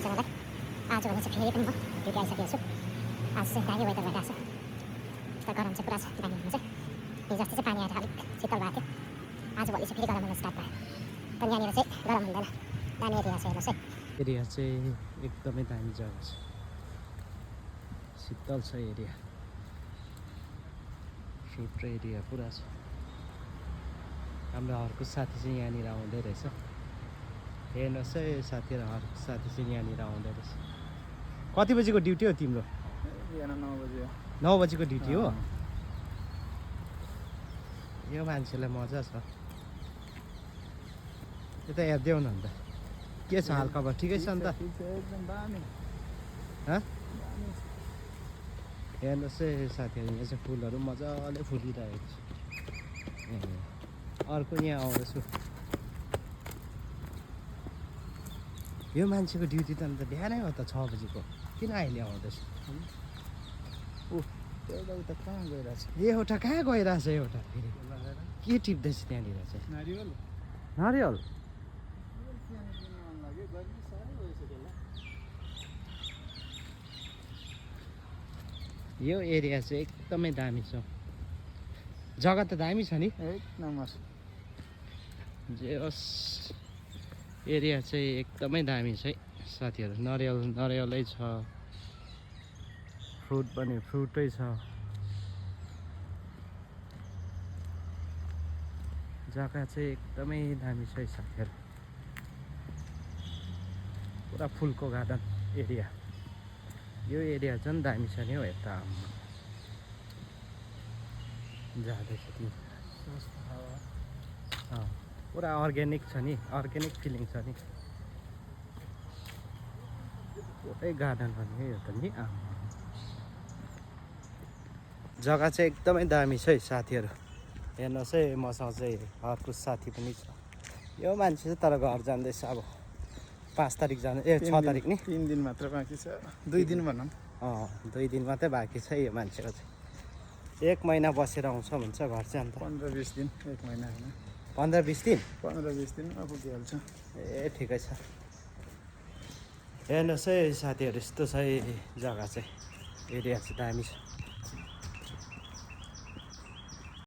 आज भने चाहिँ फेरि पनि म ड्युटी आइसकेको छु। आज चाहिँ दामी वेदर भइरहेको छ, तर गरम चाहिँ पुरा छ दामी हुनु चाहिँ। हिजो अस्ति चाहिँ पानी आएर अलिक शीतल भएको थियो, आज भोलि चाहिँ फेरि गरम हुन स्टार्ट भयो। तर यहाँनिर चाहिँ गरम हुँदैन, दामी एरिया छ हेर्नुहोस् है। एरिया चाहिँ एकदमै दामी जग्गा छ, शीतल छ एरिया, फ्रुट एरिया पुरा छ। हाम्रो अर्को साथी चाहिँ यहाँनिर आउँदै रहेछ, हेर्नुहोस् है साथीहरू, अर्को साथी चाहिँ यहाँनिर आउँदै रहेछ। कति बजीको ड्युटी हो तिम्रो? 9 बजीको ड्युटी हो। यो मान्छेलाई मजा छ, यता हेरिदेऊ न अन्त के छ हालखबर? ठिकै छ नि त? हेर्नुहोस् है साथीहरू, यहाँ चाहिँ फुलहरू मजाले फुलिरहेको छ। अर्को यहाँ आउँदैछु, यो मान्छेको ड्युटी त अन्त बिहानै हो त 6 बजीको, किन अहिले आउँदैछ? एउटा कहाँ गइरहेछ? एउटा कहाँ गइरहेछ? एउटा फेरि के टिप्दैछ त्यहाँनिर चाहिँ? नारियल। यो एरिया चाहिँ एकदमै दामी छ, जग्गा त दामी छ नि, एक नम्बर। जे होस् एरिया चाहिँ एकदमै दामी छ है साथीहरू। नरियलै छ, फ्रुट पनि फ्रुटै छ, जग्गा चाहिँ एकदमै दामी छ है साथीहरू। पुरा फुलको गार्डन एरिया, यो एरिया झन् दामी छ नि हौ। यता जाँदैछ पुरा अर्ग्यानिक छ नि, अर्ग्यानिक फिलिङ छ नि, पुरै गार्डन पनि हो यो त नि। जग्गा चाहिँ एकदमै दामी छ है साथीहरू। हेर्नुहोस् है, मसँग चाहिँ अर्को साथी पनि छ। यो मान्छे चाहिँ तर घर जाँदैछ, अब 5 तारिक जानु, 6 तारिक नि। 3 दिन मात्र बाँकी छ, 2 दिन भनौँ। 2 दिन मात्रै बाँकी छ यो मान्छेको चाहिँ। 1 महिना बसेर आउँछ भन्छ घर चाहिँ। अन्त 15-20 दिन, 1 महिना होइन, 15-20 दिन। 15-20 दिनमा पुगिहाल्छ। ए ठिकै छ। हेर्नुहोस् है साथीहरू, यस्तो छ है जग्गा चाहिँ, एरिया चाहिँ दामी छ।